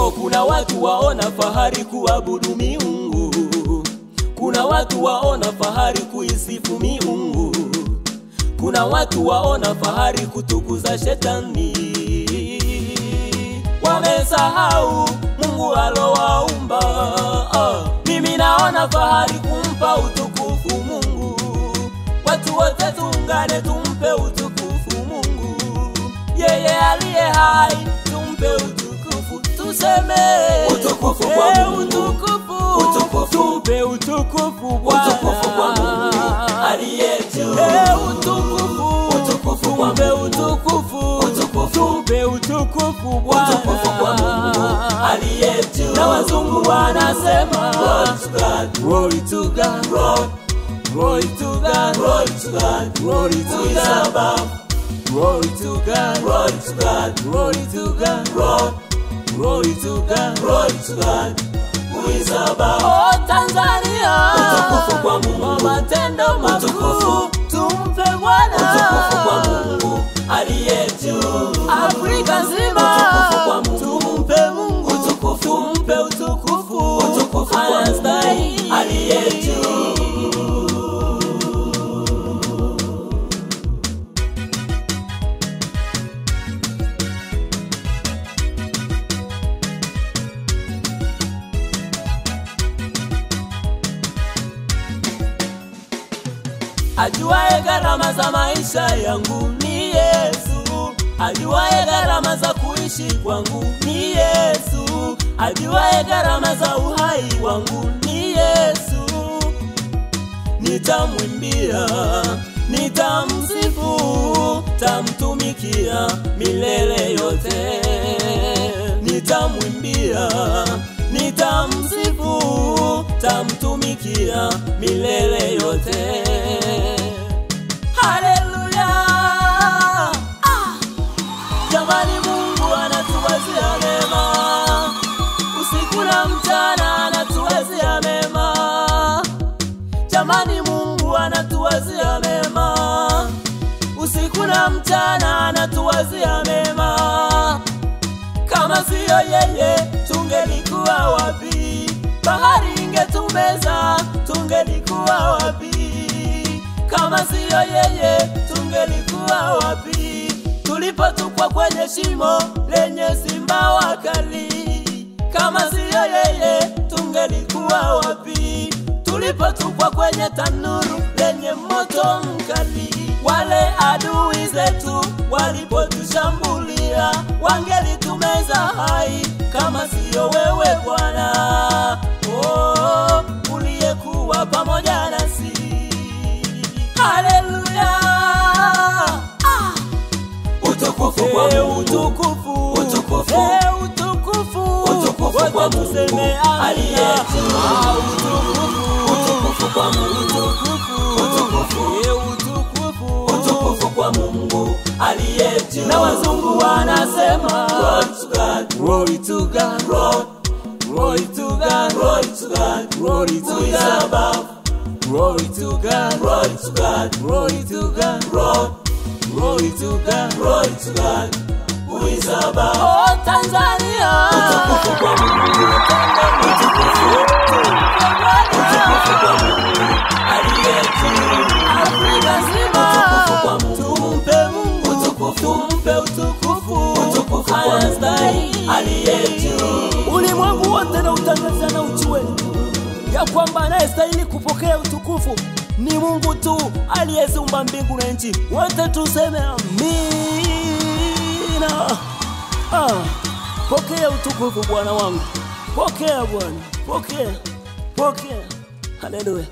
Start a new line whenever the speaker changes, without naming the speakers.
Oh, kuna watu waona fahari kuabudu miungu, kuna watu waona fahari kuisifu miungu, kuna watu waona fahari kutukuza shetani. Wamesahau Mungu alowaumba. Mimi naona fahari kumpa utukufu Mungu. Watu wote tuungane tumpe utukufu Mungu. Yeye aliye hai tumpe utukufu, tuseme
utukufu kwa Mungu,
utukufu,
utukufu,
tumpe utukufu Bwana,
utukufu kwa Mungu aliye juu,
utukufu,
utukufu kwa
tumpe
Mungu,
utukufu,
utukufu,
tumpe utukufu Bwana,
utukufu kwa Mungu aliye juu.
Na wazungu wanasema
Glory to God,
glory to God,
glory,
glory to God,
glory to God,
glory to
who is
God,
above,
glory to God,
glory to God,
glory to God,
glory,
glory to God,
glory to God, who is above.
Oh Tanzania,
Utukufu kwa Mungu,
kwa matendo makuu,
utukufu,
tumpe Bwana,
utukufu kwa Mungu aliye juu,
Afrika nzima,
utukufu kwa Mungu,
tumpe Mungu,
utukufu,
tumpe utukufu,
utukufu kwa Mungu
anastahili
aliye juu.
Ajuaye gharama za maisha yangu ni Yesu, ajuaye gharama za kuishi kwangu ni Yesu, ajuaye gharama za uhai wangu ni Yesu. Nitamwimbia, nitamsifu, tamtumikia milele yote. Nitamwimbia, nitamsifu, tamtumikia milele yote. Haleluya! Ah! Jamani, Mungu anatuwazia mema, usiku na mchana anatuwazia mema. Jamani, Mungu anatuwazia mema, usiku na mchana anatuwazia mema. Kama siyo yeye tungelikuwa wapi? Bahari ingetumeza, tungelikuwa wapi? Kama siyo yeye tungelikuwa wapi? Tulipotupwa kwenye shimo lenye simba wakali. Kama siyo yeye tungelikuwa wapi? Tulipotupwa kwenye tanuru lenye moto mkali. Wale adui zetu walipotushambulia, wangelitumeza hai kama siyo wewe Bwana, oh, uliyekuwa pamoja nasi. Haleluya! Ah!
Utukufu kwa Mungu,
utukufu,
utukufu,
utukufu,
utukufu kwa
wote
Mungu
tuseme amina.
aliye juu,
Ah, utukufu,
utukufu kwa Mungu,
utukufu,
utukufu,
utukufu,
utukufu kwa Mungu aliye juu.
Na wazungu wanasema
Glory to God,
glory to God,
glory,
glory to God,
glory to God,
glory to
who is
God,
above,
glory to God,
glory to God,
glory to God,
glory,
glory to God,
glory to God, who is above.
Oh Tanzania,
Utukufu kwa Mungu, utukufu, utukufu kwa Mungu aliye juu,
Afrika nzima,
utukufu kwa Mungu,
tumpe Mungu,
utukufu,
tumpe utukufu,
utukufu kwa Mungu
anastahili
aliye juu.
Ulimwengu wote na utangaza na ujue ya kwamba anayestahili kupokea utukufu ni Mungu tu aliyeziumba mbingu na nchi. Wote tuseme amina. Ah, pokea utukufu Bwana wangu, pokea Bwana, pokea, pokea. Haleluya.